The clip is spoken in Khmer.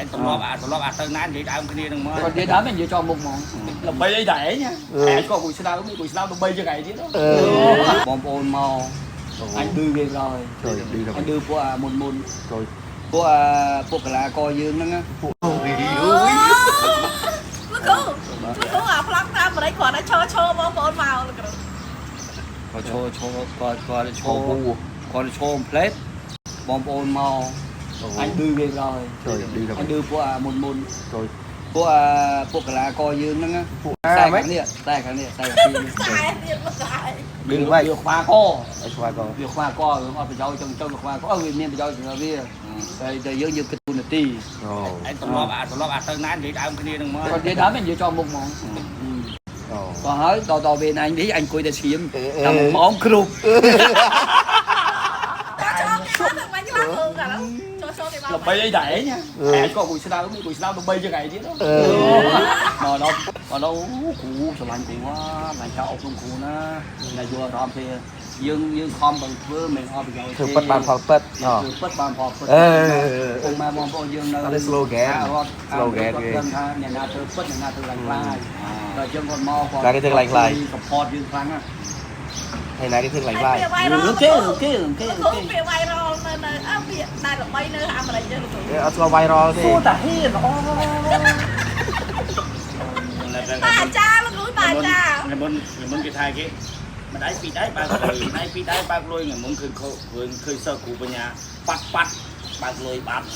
ឯងទម្លាប់អាទម្លាប់អាទៅណានិយាយដើមគ្នានឹងមក គាត់និយាយដើមនិយាយចំមុខហ្មងល្បីអីដែរញ៉ាឯងក៏គួយស្ដៅគួយស្ដៅល្បីជាងឯងទៀតបងប្អូនមកអញឌឺគេដល់ ចូលឌឺដល់ អញឌឺពួកអាមុនមុន ចូល ពួកអាពួកកលាករយើងហ្នឹង ពួក លោកគ្រូលោកគ្រូអាប្លង់តាមបរិយគ្រាន់តែឈរឈរបងប្អូនមកលោកគ្រូ គាត់ឈរឈរគាត់គាត់ឈរគាត់ឈរផ្លេតបងប្អូនមកអញឌឺគេដល់ ចូលឌឺដល់ អញឌឺពួកអាមុនមុន ចូល ពួកអាពួកកលាករយើងហ្នឹង ពួក តែ អាម៉េច ខាងនេះតែខាងនេះតែខាងនេះ ខ្សែទៀតមកខ្សែ ឌឺម៉េច វាខ្វះក ឲ្យស្វាគមន៍ វាខ្វះកវាអត់ប្រយោជន៍ចឹងចឹងវាខ្វះកវាមានប្រយោជន៍សម្រាប់វាតែតែយើងយើងគិតទូនាទី អូ ឯងទម្លាប់អាទម្លាប់អាទៅណានិយាយដើមគ្នានឹងមក គាត់និយាយដើមនិយាយចំមុខហ្មង អូ ក៏ហើយដល់ដល់ពេលអញនេះអញអង្គុយតែឈាមតែមួយម៉ោងគ្រប់ ឈរគេមកទៅបាញ់ខ្លះគ្រូកាលឈរឈរគេមក ល្បីអីដែរញ៉ាឯងក៏គួយស្ដៅគួយស្ដៅល្បីជាងឯងទៀត អឺ មកដល់មកដល់គ្រូស្រឡាញ់គ្រូវ៉ាស្រឡាញ់ចៅអុកក្នុងគ្រូណាណាយកអារម្មណ៍ទេយើងយើងខំបង្ធ្វើមិនអត់ប្រយោជន៍ ធ្វើពិតបានផលពិតអូ ធ្វើពិតបានផលពិត អឺ ពុកម៉ែបងប្អូនយើងនៅ អានេះ slogan រដ្ឋ slogan គេ គាត់ដឹងថាអ្នកណាធ្វើពិតអ្នកណាធ្វើឡើងខ្លាយដល់អញ្ចឹងគាត់មកគាត់ ណាគេធ្វើក្លែងក្លាយ support យើងខ្លាំងណាស់ ហើយណាគេធ្វើខ្លាំងខ្លាយ ពាក្យ viral រឿងគេរឿងគេរឿងគេ លោកគ្រូពាក្យ viral នៅនៅអើពាក្យដែលល្បីនៅអាមេរិកយើងលោកគ្រូ អត់ស្គាល់ viral ទេ សួរតាហ៊ានអូ តាអាចារ្យលោកគ្រូតាអាចារ្យ ថ្ងៃមុនថ្ងៃមុនគេថាគេម្ដាយពីរដៃបើកលុយម្ដាយពីរដៃបើកលុយថ្ងៃមុនឃើញឃើញឃើញសិស្សគ្រូបញ្ញាប៉ាត់ប៉ាត់បើកលុយបាត់